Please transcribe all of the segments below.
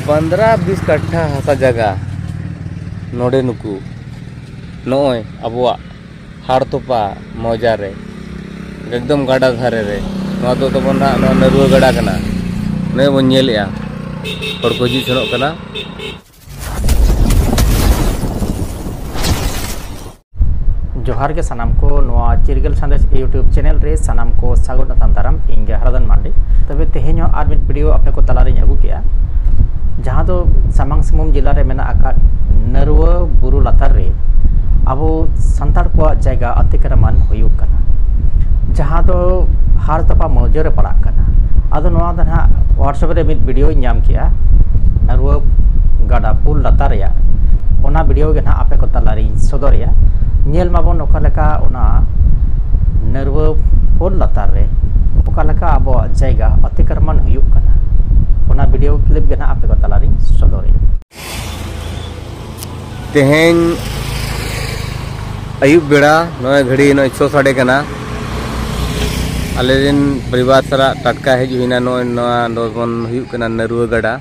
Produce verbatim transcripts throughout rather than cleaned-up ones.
ᱯᱚᱱᱫᱽᱨᱟ ᱵᱤᱥ ᱠᱟᱴᱷᱟ ᱦᱟᱥᱟ ᱡᱟᱭᱜᱟ ᱱᱚᱰᱮ ᱱᱩᱠᱩ ᱱᱚᱜᱼᱚᱭ ᱟᱵᱚᱣᱟᱜ ᱦᱟᱲᱛᱚᱯᱟ ᱢᱚᱣᱡᱟ ᱨᱮ, ᱮᱠᱫᱚᱢ ᱜᱟᱰᱟ ᱫᱷᱟᱨᱮ ᱨᱮ᱾ ᱱᱚᱣᱟ ᱫᱚ ᱛᱟᱵᱚᱱ ᱱᱟᱦᱟᱜ ᱱᱚᱣᱟ ᱱᱟᱹᱨᱩᱣᱟᱹ ᱜᱟᱰᱟ ᱠᱟᱱᱟ᱾ ᱱᱚᱜᱼᱚᱭ ᱵᱚᱱ ᱧᱮᱞᱮᱜᱼᱟ, ᱦᱚᱲ ᱠᱚ ᱦᱤᱡᱩᱜ ᱥᱮᱱᱚᱜ ᱠᱟᱱᱟ᱾ ᱡᱚᱦᱟᱨ ᱜᱮ ᱥᱟᱱᱟᱢ ᱠᱚ, ᱱᱚᱣᱟ ᱪᱤᱨᱜᱟᱹᱞ ᱥᱟᱸᱫᱮᱥ YouTube ᱪᱮᱱᱮᱞ ᱨᱮ ᱥᱟᱱᱟᱢ ᱠᱚ ᱥᱟᱹᱜᱩᱱ ᱟᱛᱟᱝ ᱫᱟᱨᱟᱢ᱾ ᱤᱧ ᱜᱮ ᱦᱟᱨᱟᱫᱟᱱ ᱢᱟᱱᱰᱤ᱾ ᱛᱚᱵᱮ ᱛᱮᱦᱮᱧ ᱦᱚᱸ ᱟᱨ ᱢᱤᱫ ᱵᱷᱤᱰᱤᱭᱳ ᱟᱯᱮ ᱠᱚ ᱛᱟᱞᱟᱨᱤᱧ ᱟᱹᱜᱩ ᱠᱮᱜᱼᱟ, ᱡᱟᱦᱟᱸ ᱫᱚ ᱥᱟᱢᱟᱝ ᱥᱤᱝᱵᱷᱩᱢ ᱡᱮᱞᱟ ᱨᱮ ᱢᱮᱱᱟᱜ ᱟᱠᱟᱫ ᱱᱟᱹᱨᱩᱣᱟᱹ ᱵᱩᱨᱩ ᱞᱟᱛᱟᱨ ᱨᱮ ᱟᱵᱚ ᱥᱟᱱᱛᱟᱲ ᱠᱚᱣᱟᱜ ᱡᱟᱭᱜᱟ ᱟᱛᱤᱠᱨᱚᱢᱚᱱ ᱦᱩᱭᱩᱜ ᱠᱟᱱᱟ, ᱡᱟᱦᱟᱸ ᱫᱚ ᱦᱟᱲᱛᱚᱯᱟ ᱢᱚᱣᱡᱟ ᱨᱮ ᱯᱟᱲᱟᱜ ᱠᱟᱱᱟ᱾ ᱟᱫᱚ ᱱᱚᱣᱟ ᱫᱚ ᱱᱟᱦᱟᱜ WhatsApp ᱨᱮ ᱢᱤᱫ ᱵᱷᱤᱰᱤᱭᱳᱧ ᱧᱟᱢ ᱠᱮᱜᱼᱟ, ᱱᱟᱹᱨᱩᱣᱟᱹ ᱜᱟᱰᱟ ᱯᱩᱞ ᱞᱟᱛᱟᱨ ᱨᱮᱭᱟᱜ᱾ ᱚᱱᱟ ᱵᱷᱤᱰᱤᱭᱳ ᱜᱮ ᱱᱟᱦᱟᱜ ᱟᱯᱮ ᱠᱚ ᱛᱟᱞᱟᱨᱤᱧ ᱥᱚᱫᱚᱨᱮᱜᱼᱟ᱾ ᱧᱮᱞ ᱢᱟᱵᱚᱱ ᱚᱠᱟ ᱞᱮᱠᱟ ᱚᱱᱟ ᱱᱟᱹᱨᱩᱣᱟᱹ ᱯᱩᱞ ᱞᱟᱛᱟᱨ ᱨᱮ ᱚᱠᱟ ᱞᱮᱠᱟ ᱟᱵᱚᱣᱟᱜ ᱡᱟᱭᱜᱟ ᱚᱛᱤᱠᱨᱚᱢᱚᱱ ᱦᱩᱭᱩᱜ ᱠᱟᱱᱟ᱾ ᱚᱱᱟ ᱵᱷᱤᱰᱤᱭᱳ ᱠᱞᱤᱯ ᱜᱮ ᱱᱟᱦᱟᱜ ᱟᱯᱮ ᱠᱚ ᱛᱟᱞᱟᱨᱤᱧ ᱥᱚᱫᱚᱨᱮᱜᱼᱟ᱾ ᱛᱮᱦᱮᱧ ᱟᱹᱭᱩᱵ ᱵᱮᱲᱟ ᱱᱚᱜᱼᱚᱭ ᱜᱷᱟᱹᱲᱤ ᱱᱚᱜᱼᱚᱭ ᱪᱷᱚ ᱥᱟᱰᱮ ᱠᱟᱱᱟ᱾ ᱟᱞᱮ ᱨᱮᱱ ᱯᱚᱨᱤᱵᱟᱨ ᱥᱟᱞᱟᱜ ᱴᱟᱴᱠᱟ ᱦᱮᱡ ᱦᱩᱭᱱᱟ᱾ ᱱᱚᱜᱼᱚᱭ ᱱᱚᱣᱟ ᱫᱚᱵᱚᱱ ᱦᱩᱭᱩᱜ ᱠᱟᱱᱟ ᱱᱟᱹᱨᱩᱣᱟᱹ ᱜᱟᱰᱟ᱾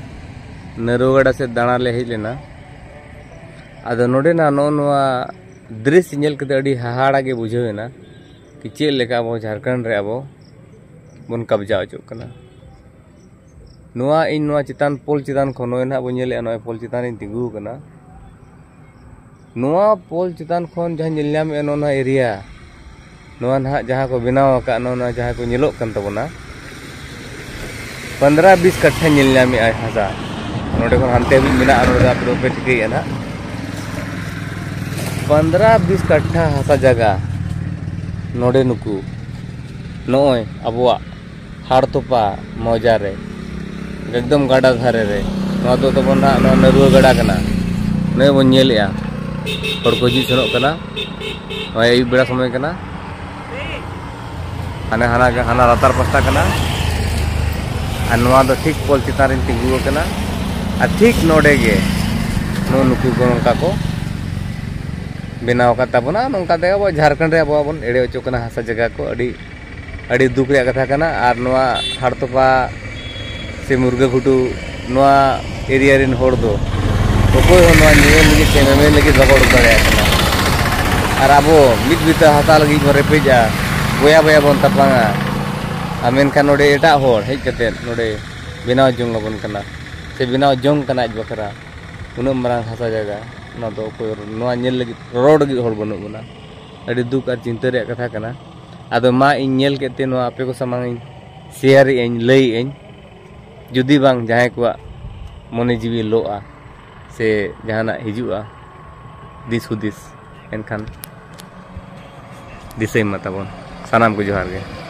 ᱱᱟᱹᱨᱩᱣᱟᱹ ᱜᱟᱰᱟ ᱥᱮᱫ ᱫᱟᱬᱟ ᱞᱮ ᱦᱮᱡ ᱞᱮᱱᱟ᱾ ᱟᱫᱚ ᱱᱚᱰᱮᱱᱟᱜ ᱱᱚᱜᱼᱚ ᱱᱚᱣᱟ ᱫᱨᱤᱥ ᱧᱮᱞ ᱠᱟᱛᱮ ᱟᱹᱰᱤ ᱦᱟᱦᱟᱲᱟ ᱜᱮ ᱵᱩᱡᱷᱟᱹᱣ ᱮᱱᱟ, ᱠᱤ ᱪᱮᱫ ᱞᱮᱠᱟ ᱟᱵᱚ ᱡᱷᱟᱲᱠᱷᱚᱸᱰ ᱨᱮ ᱟᱵᱚ ᱵᱚᱱ ᱠᱟᱵᱽᱡᱟ ᱦᱚᱪᱚᱜ ᱠᱟᱱᱟ᱾ ᱱᱚᱣᱟ ᱤᱧ ᱱᱚᱣᱟ ᱪᱮᱛᱟᱱ ᱯᱳᱞ ᱪᱮᱛᱟᱱ ᱠᱷᱚᱱ ᱱᱚᱜᱼᱚᱭ ᱱᱟᱦᱟᱜ ᱵᱚᱱ ᱧᱮᱞᱮᱜᱼᱟ, ᱱᱚᱜᱼᱚᱭ ᱯᱳᱞ ᱪᱮᱛᱟᱱ ᱨᱤᱧ ᱛᱤᱸᱜᱩ ᱟᱠᱟᱱᱟ᱾ ᱱᱚᱣᱟ ᱯᱳᱞ ᱪᱮᱛᱟᱱ ᱠᱷᱚᱱ ᱡᱟᱦᱟᱸ ᱧᱮᱞ ᱧᱟᱢᱮᱜᱼᱟ, ᱱᱚᱣᱟ ᱱᱚᱣᱟ ᱮᱨᱤᱭᱟ, ᱱᱚᱣᱟ ᱱᱟᱦᱟᱜ ᱡᱟᱦᱟᱸ ᱠᱚ ᱵᱮᱱᱟᱣ ᱟᱠᱟᱫ, ᱱᱚᱣᱟ ᱱᱚᱣᱟ ᱡᱟᱦᱟᱸ ᱠᱚ ᱧᱮᱞᱚᱜ ᱠᱟᱱ ᱛᱟᱵᱚᱱᱟ, ᱯᱚᱱᱫᱽᱨᱟ ᱵᱤᱥ ᱠᱟᱴᱷᱟ ᱧᱮᱞ ᱧᱟᱢᱮᱜᱼᱟᱭ ᱦᱟᱥᱟ᱾ ᱱᱚᱰᱮ ᱠᱷᱚᱱ ᱦᱟᱱᱛᱮ ᱦᱟᱹᱵᱤᱡ ᱢᱮᱱᱟᱜᱼᱟ, ᱱᱚᱰᱮ ᱫᱚ ᱟᱯᱮ ᱫᱚᱯᱮ ᱴᱷᱤᱠᱟᱹᱭᱮᱫᱼᱟ ᱱᱟᱦᱟᱜ᱾ ᱯᱚᱱᱫᱽᱨᱟ ᱵᱤᱥ ᱠᱟᱴᱷᱟ ᱦᱟᱥᱟ ᱡᱟᱭᱜᱟ ᱱᱚᱰᱮ ᱱᱩᱠᱩ ᱱᱚᱜᱼᱚᱭ ᱟᱵᱚᱣᱟᱜ ᱦᱟᱲᱛᱚᱯᱟ ᱢᱚᱣᱡᱟ ᱨᱮ, ᱮᱠᱫᱚᱢ ᱜᱟᱰᱟ ᱫᱷᱟᱨᱮ ᱨᱮ᱾ ᱱᱚᱣᱟ ᱫᱚ ᱛᱟᱵᱚᱱ ᱱᱟᱦᱟᱜ ᱱᱚᱣᱟ ᱱᱟᱹᱨᱩᱣᱟᱹ ᱜᱟᱰᱟ ᱠᱟᱱᱟ᱾ ᱱᱚᱜᱼᱚᱭ ᱵᱚᱱ ᱧᱮᱞᱮᱜᱼᱟ, ᱦᱚᱲ ᱠᱚ ᱦᱤᱡᱩᱜ ᱥᱮᱱᱚᱜ ᱠᱟᱱᱟ᱾ ᱱᱚᱜᱼᱚᱭ ᱟᱹᱭᱩᱵ ᱵᱮᱲᱟ ᱥᱚᱢᱚᱭ ᱠᱟᱱᱟ᱾ ᱦᱟᱱᱮ ᱦᱟᱱᱟ, ᱦᱟᱱᱟ ᱞᱟᱛᱟᱨ ᱯᱟᱥᱴᱟ ᱠᱟᱱᱟ᱾ ᱟᱨ ᱱᱚᱣᱟ ᱫᱚ ᱴᱷᱤᱠ ᱯᱳᱞ ᱪᱮᱛᱟᱱ ᱨᱤᱧ ᱛᱤᱸᱜᱩ ᱟᱠᱟᱱᱟ᱾ ᱟᱨ ᱴᱷᱤᱠ ᱱᱚᱰᱮ ᱜᱮ ᱱᱚᱜᱼᱚ ᱱᱩᱠᱩ ᱠᱚ ᱱᱚᱝᱠᱟ ᱠᱚ ᱵᱮᱱᱟᱣ ᱟᱠᱟᱫ ᱛᱟᱵᱚᱱᱟ᱾ ᱱᱚᱝᱠᱟ ᱛᱮ ᱟᱵᱚ ᱡᱷᱟᱲᱠᱷᱚᱸᱰ ᱨᱮ ᱟᱵᱚ ᱵᱚᱱ ᱮᱲᱮ ᱦᱚᱪᱚᱜ ᱠᱟᱱᱟ ᱦᱟᱥᱟ ᱡᱟᱭᱜᱟ ᱠᱚ᱾ ᱟᱹᱰᱤ, ᱟᱹᱰᱤ ᱫᱩᱠ ᱨᱮᱭᱟᱜ ᱠᱟᱛᱷᱟ ᱠᱟᱱᱟ᱾ ᱟᱨ ᱱᱚᱣᱟ ᱦᱟᱲᱛᱚᱯᱟ ᱥᱮ ᱢᱩᱨᱜᱟᱹ ᱜᱷᱩᱴᱩ, ᱱᱚᱣᱟ ᱮᱨᱤᱭᱟ ᱨᱮᱱ ᱦᱚᱲ ᱫᱚ ᱚᱠᱚᱭ ᱦᱚᱸ ᱱᱚᱣᱟ ᱧᱮᱧᱮᱞ ᱞᱟᱹᱜᱤᱫ ᱥᱮ ᱢᱮᱢᱮᱱ ᱞᱟᱹᱜᱤᱫ ᱵᱟᱠᱚ ᱚᱰᱚᱠ ᱫᱟᱲᱮᱭᱟᱜ ᱠᱟᱱᱟ᱾ ᱟᱨ ᱟᱵᱚ ᱢᱤᱫ ᱵᱤᱛᱟᱹ ᱦᱟᱛᱟᱣ ᱞᱟᱹᱜᱤᱫ ᱵᱚᱱ ᱨᱮᱯᱮᱡᱼᱟ, ᱵᱚᱭᱟ ᱵᱚᱭᱟ ᱵᱚᱱ ᱛᱟᱯᱟᱝᱟ᱾ ᱟᱨ ᱢᱮᱱᱠᱷᱟᱱ ᱱᱚᱰᱮ ᱮᱴᱟᱜ ᱦᱚᱲ ᱦᱮᱡ ᱠᱟᱛᱮ ᱱᱚᱰᱮ ᱵᱮᱱᱟᱣ ᱡᱚᱝ ᱟᱵᱚᱱ ᱠᱟᱱᱟ, ᱥᱮ ᱵᱮᱱᱟᱣ ᱡᱚᱝ ᱠᱟᱱᱟ ᱟᱡ ᱵᱟᱠᱷᱨᱟ᱾ ᱩᱱᱟᱹᱜ ᱢᱟᱨᱟᱝ ᱦᱟᱥᱟ ᱡᱟᱭᱜᱟ, ᱱᱚᱣᱟ ᱫᱚ ᱚᱠᱚᱭ ᱱᱚᱣᱟ ᱧᱮᱞ ᱞᱟᱹᱜᱤᱫ, ᱨᱚᱨᱚᱲ ᱞᱟᱹᱜᱤᱫ ᱦᱚᱲ ᱵᱟᱹᱱᱩᱜ ᱵᱚᱱᱟ᱾ ᱟᱹᱰᱤ ᱫᱩᱠ ᱟᱨ ᱪᱤᱱᱛᱟᱹ ᱨᱮᱭᱟᱜ ᱠᱟᱛᱷᱟ ᱠᱟᱱᱟ᱾ ᱟᱫᱚ ᱢᱟ, ᱤᱧ ᱧᱮᱞ ᱠᱮᱫ ᱛᱮ ᱱᱚᱣᱟ ᱟᱯᱮ ᱠᱚ ᱥᱟᱢᱟᱝ ᱤᱧ ᱥᱮᱭᱟᱨᱮᱜ ᱟᱹᱧ, ᱞᱟᱹᱭᱮᱜ ᱟᱹᱧ᱾ ᱡᱩᱫᱤ ᱵᱟᱝ ᱡᱟᱦᱟᱸᱭ ᱠᱚᱣᱟᱜ ᱢᱚᱱᱮ ᱡᱤᱣᱤ ᱞᱚᱜᱼᱟ ᱥᱮ ᱡᱟᱦᱟᱱᱟᱜ ᱦᱤᱡᱩᱜᱼᱟ ᱫᱤᱥ ᱦᱩᱫᱤᱥ, ᱮᱱᱠᱷᱟᱱ ᱫᱤᱥᱟᱹᱭ ᱢᱟ ᱛᱟᱵᱚᱱ᱾ ᱥᱟᱱᱟᱢ ᱠᱚ ᱡᱚᱦᱟᱨ ᱜᱮ᱾